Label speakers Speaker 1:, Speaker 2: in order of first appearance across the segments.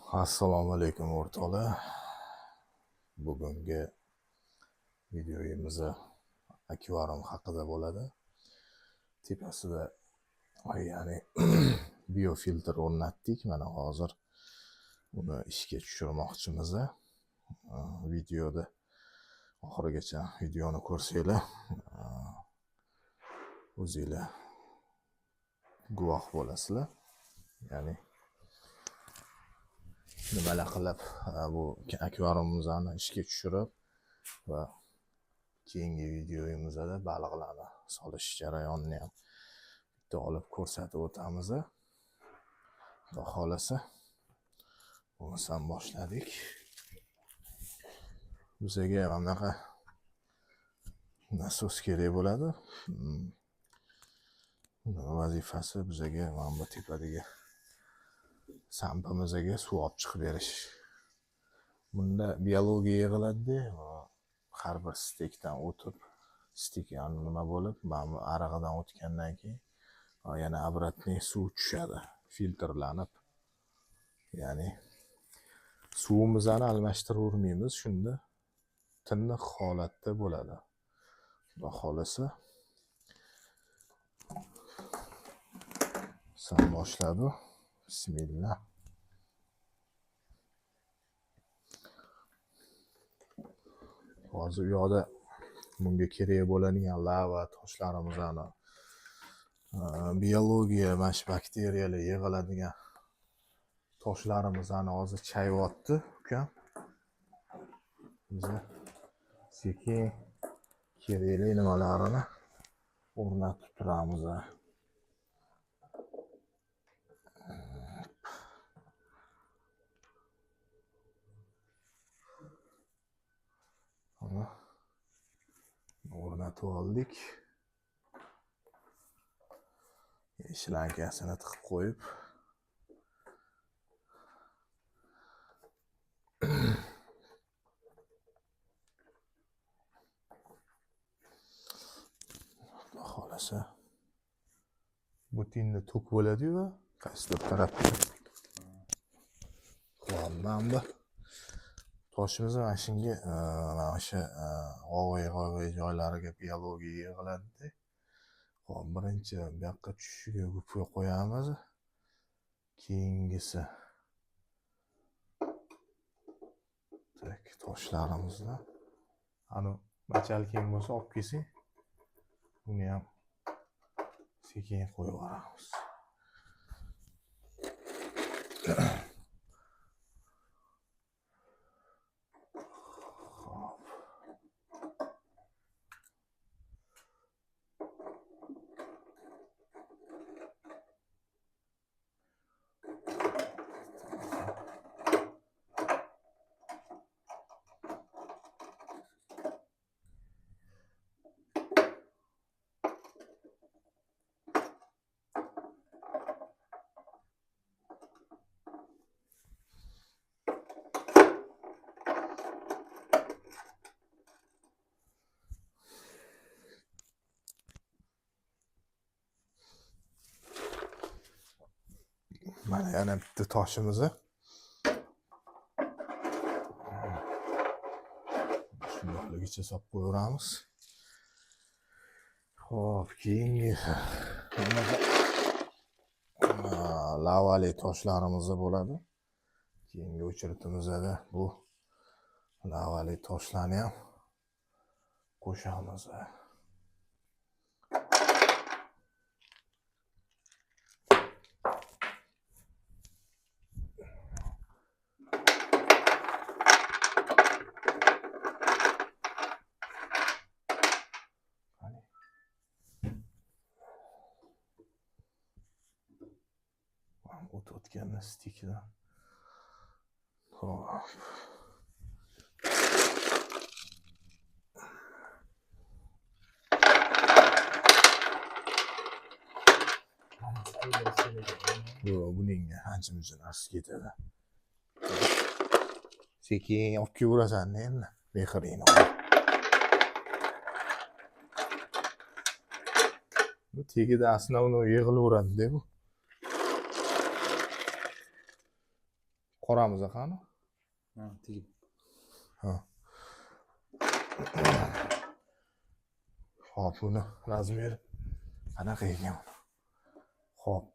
Speaker 1: Assalomu alaykum, o'rtoqlar. Bugungi videomiz akvarium haqida bo'ladi. Tepasida, ya'ni biofiltr o'rnatdik. Mana hozir uni ishga tushirmoqchimiz. Videoda oxirigacha videoni ko'rsanglar, o'zinglar guvoh bo'lasizlar. Ya'ni nimalar qilib bu akvariumimizni ishga tushirib va keyingi videomizda baliqlarni solish jarayonini ham bitta olib ko'rsatib o'tamiz. Xudo xohlasa, bo'lmasam boshladik. Bizga mana bunaqa nasos kerak bo'ladi. Uni vazifasi bizga mana bu tepadagi sampimizga suv olib chiqib berish. Bunda biologiya yig'iladi-da, har bir stekdan o'tib, stek yani nima bo'lib, mana bu arig'idan o'tgandan keyin yana обратный suv tushadi, filtrlanib. Ya'ni suvimizni almashtiravermaymiz, shunda tiniq holatda bo'ladi. Xudo xohlasa, san boshladi. Bismillah. Hozir u yoqda bunga kerak bo'ladigan lava toshlarimizni, biologiya, mana shu bakteriyalar yig'iladigan toshlarimizni hozir chayyapti ukam. Biz sekin kerakli nimalarini o'rnatib turamiz. Mana o'rnatib oldik. Shlankasini tiqib qo'yib, Xudo xohlasa butinni tok bo'ladi-yu, qaysidir tarafga. Xo'p, mana bu toshimiz mana shunga, mana o'sha g'ovay-g'ovay joylariga biologiya yig'iladi. Xo'p, birinchi bu yoqqa tushishiga gupga qo'yamiz. Keyingisi tak toshlarimizni ani bachalking bo'lsa olib kelsang, buni ham sekin qo'yib yuboramiz. Xo'p. Mana yana bitta toshimizni shundoqligicha solib qo'yaveramiz. Xo'p, keyingi lavali toshlarimiz bo'ladi. Keyingi o'chiritimizda bu lavali toshlarni ham qo'shamiz. O'tayotganda stikdan. Xo'p. Bu buning ancha muncha narsa ketadi. Sekin olib kelaverasan endi, mehringni olib. Bu tagida основной yig'ilaveradi-da bu. Qoramiz qani?
Speaker 2: Ha, tegib.
Speaker 1: Ha. Xo'p, buni razmeri qanaqa ekan? Xo'p,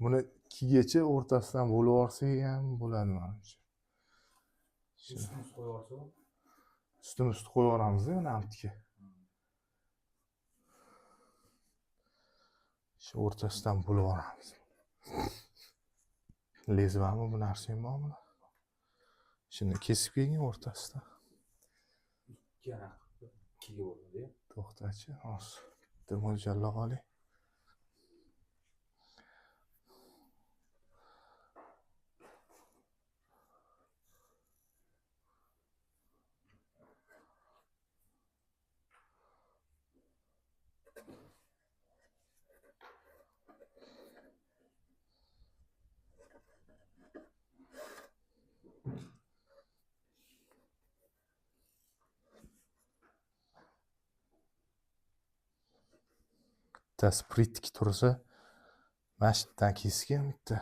Speaker 1: buni ikkigacha o'rtasidan bo'lib yuborsak ham bo'ladi manimcha.
Speaker 2: Ustini qo'yib yuborsa.
Speaker 1: Ustini usti qo'yib yuboramiz-da, mana amtga. Shu o'rtasidan bo'lib yuboramiz. Lezvami bu narsa ham bormi? Shuni kesib kelgin o'rtasidan.
Speaker 2: Ikki anaqa ikkiga bo'ladi.
Speaker 1: To'xtachi, hozir bitta mo'ljallab olay. Bittasi pritik tursa, mana shu yerdan kesgan bitta.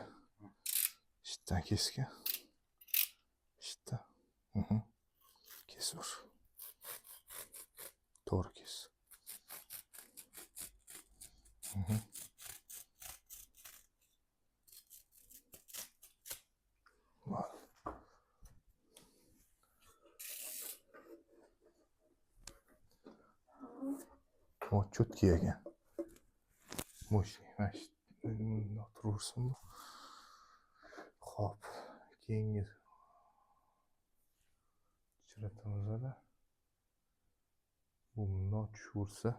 Speaker 1: Shu yerdan kesgan. Shu yerdan. Kesur. To'g'ri kes. O, cho'tki ekan. Мощный, mana shu bundoq turaversin bu. Xo'p, keyingi chiratamiz-da. Bu bundoq tushaversa,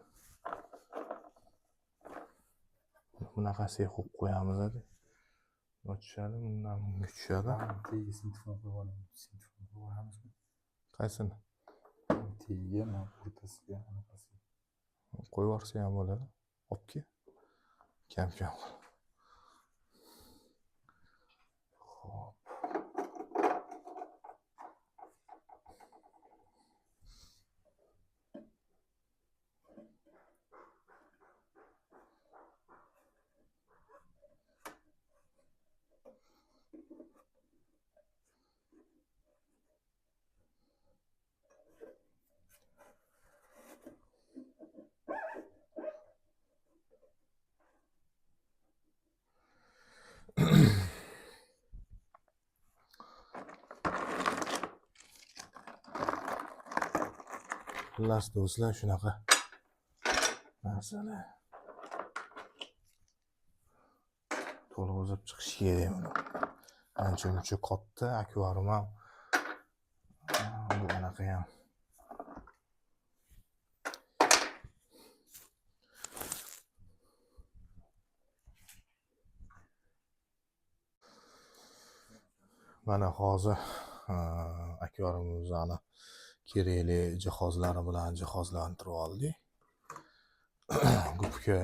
Speaker 1: bunaqasiga qo'yib qo'yamiz-da. Bundoq tushadi, bundan bunga tushadi.
Speaker 2: Tagiga sintifon qo'yib olamiz. Sintifon qo'yib olamizmi?
Speaker 1: Qaysini?
Speaker 2: Tagiga, mana o'rtasiga, anaqasiga.
Speaker 1: Qo'yib yuborsa ham bo'ladi. Olib kel. Kam-kam. Xo'p. Xullas do'stlar, shunaqa narsalar to'lg'izib chiqish kerak buni. Ancha muncha katta akvarium ham, bu anaqa ham. Mana hozir akvariumimizni kerakli jihozlari bilan jihozlantirib oldik. Gubka,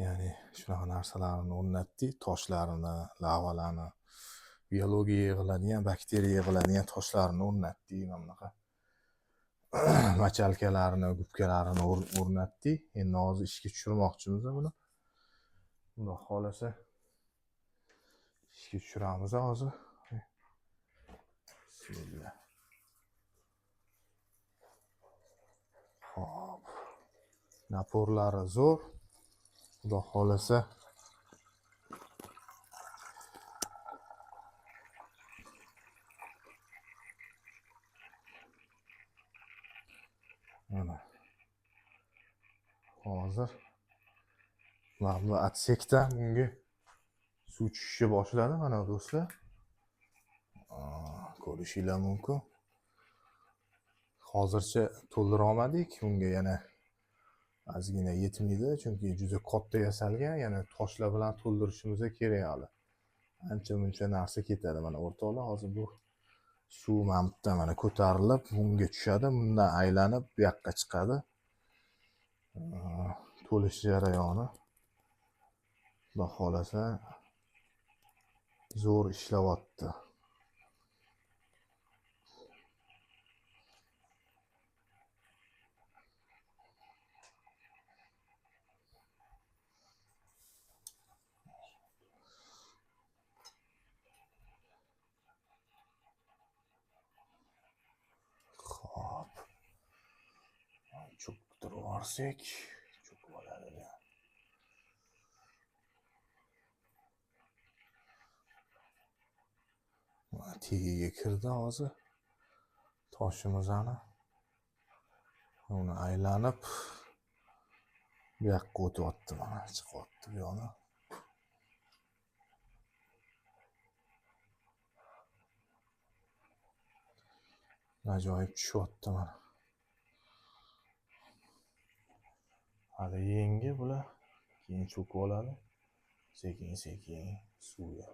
Speaker 1: ya'ni shunaqa narsalarni o'rnatdik, toshlarini, lavalarni, biologiya yig'iladigan, bakteriya yig'iladigan toshlarni o'rnatdik, mana bunaqa machalkalarni, gubkalarini o'rnatdik. Endi hozir ishga tushirmoqchimiz buni. Xudo xolasa ishga tushiramiz hozir. Bismillah. Xo'p. Naporlari zo'r. Xudo xolasa mana hozir mana bu otsekdan bunga suv tushishni boshladi mana do'stlar. Ko'rishinglar mumkin. Hozircha to'ldira olmadik, unga yana ozgina yetmaydi, chunki juda katta yasalgan, yana toshlar bilan to'ldirishimiz kerak hali. Ancha muncha narsa ketadi mana o'rtoqlar. Hozir bu suv mana bu yerdan mana ko'tarilib bunga tushadi, bundan aylanib bu yoqqa chiqadi. To'lish jarayoni Xudo xolasa zo'r ishlayapti. Cho'ktirib yuborsak, cho'kib oladi. Mana tagiga kirdi hozir toshimizni. Uni aylanib bu yoqqa o'tyapti, mana chiqyapti bu yoqdan. Ajoyib tushyapti mana. Hali yengi bular, keyin cho'kib oladi. Sekin-sekin suvga.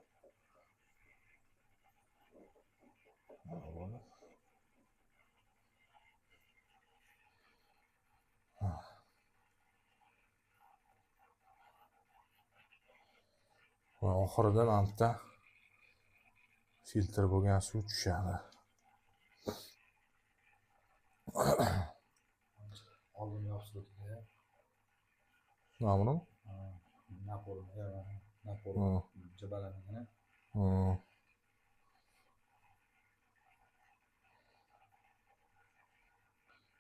Speaker 1: Mana bo'ldi. Va oxirida mana bu yerda filtr bo'lgan suv tushadi.
Speaker 2: Oldin yopishtirdi.
Speaker 1: Mana buni?
Speaker 2: Napol, Napol jabalanigini.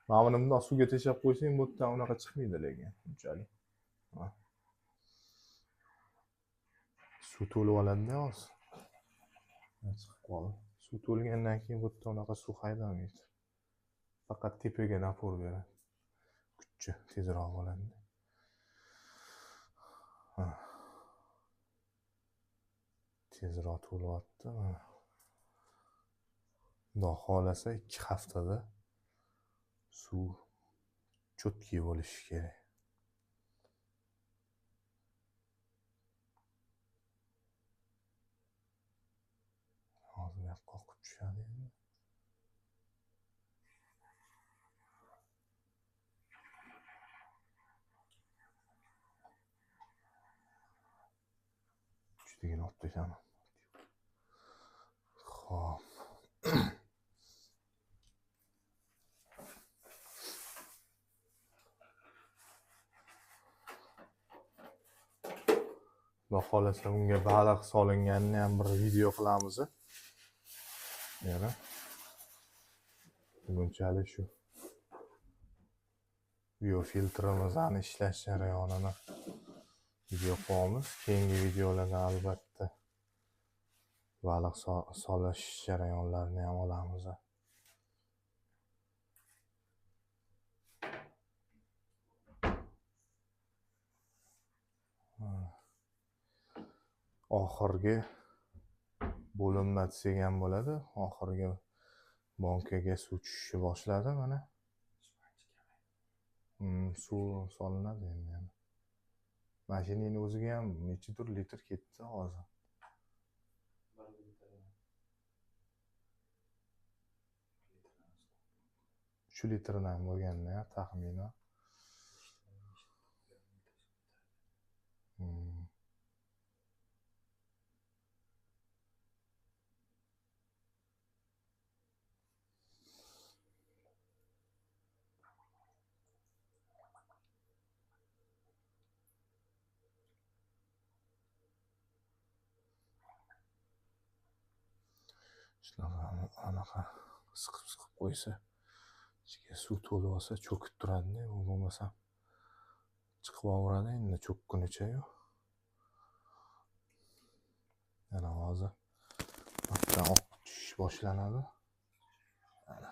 Speaker 1: Mana buni bundoq suvga tashlab qo'ysang, bu yerdan unaqa chiqmaydi lekin unchalik. Suv to'lib oladi-da hozir. Chiqib qoldi. Suv to'lgandan keyin bu yerda unaqa suv haydamaydi. Faqat tepaga napor beradi. Kuchi tezroq bo'ladi. Tezroq to'lyapti. Xudo xohlasa 2 haftada suv cho'tki bo'lishi kerak. Hozir bu yoqqa oqib tushadi endi. Uchligini olib tashlaman. Xo'p. Xudo xohlasa unga baliq solinganini ham bir video qilamiz. Yana bugunchalik shu biofiltrimizni ishlash jarayonini video qo'yamiz. Keyingi videolarda albatta baliq solish jarayonlarini ham olamiz. Oxirgi bo'linma desak ham bo'ladi. Oxirgi bankaga suv tushishni boshladi mana. Suv solinadi endi yana. Mashinaning o'ziga ham nechadir litr ketdi hozir. 3 litrdan bo'lganda taxminan. Shunaqa anaqa siqib qo'ysa, ichiga suv to'lib olsa cho'kib turadi-da, u bo'lmasa chiqib olaveradi endi cho'kkunicha-yu. Yana hozir bitta oqib tushish boshlanadi. Mana.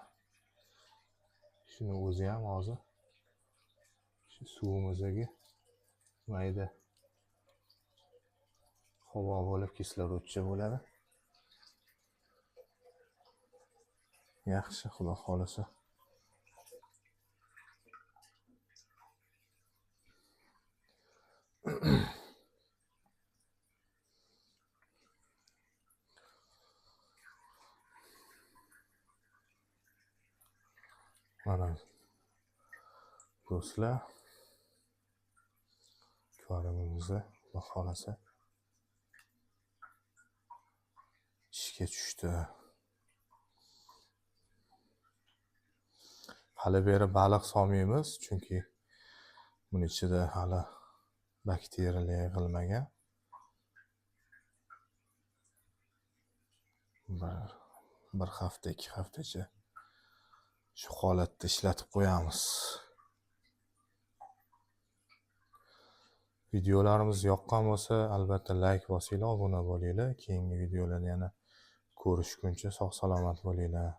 Speaker 1: Shuni o'zi ham hozir shu suvimizdagi mayda havo bo'lib kislorodcha bo'ladi. Yaxshi, Xudo xolasa. Mana do'stlar, akvariumimizni Xudo xolasa ishga tushdi. Hali beri baliq solmaymiz, chunki buni ichida hali bakteriyalar yig'ilmagan. Bir hafta, 2 haftacha shu holatda ishlatib qo'yamiz. Videolarimiz yoqqan bo'lsa, albatta layk bosinglar, obuna bo'linglar. Keyingi videolarda yana ko'rishguncha sog' salomat bo'linglar.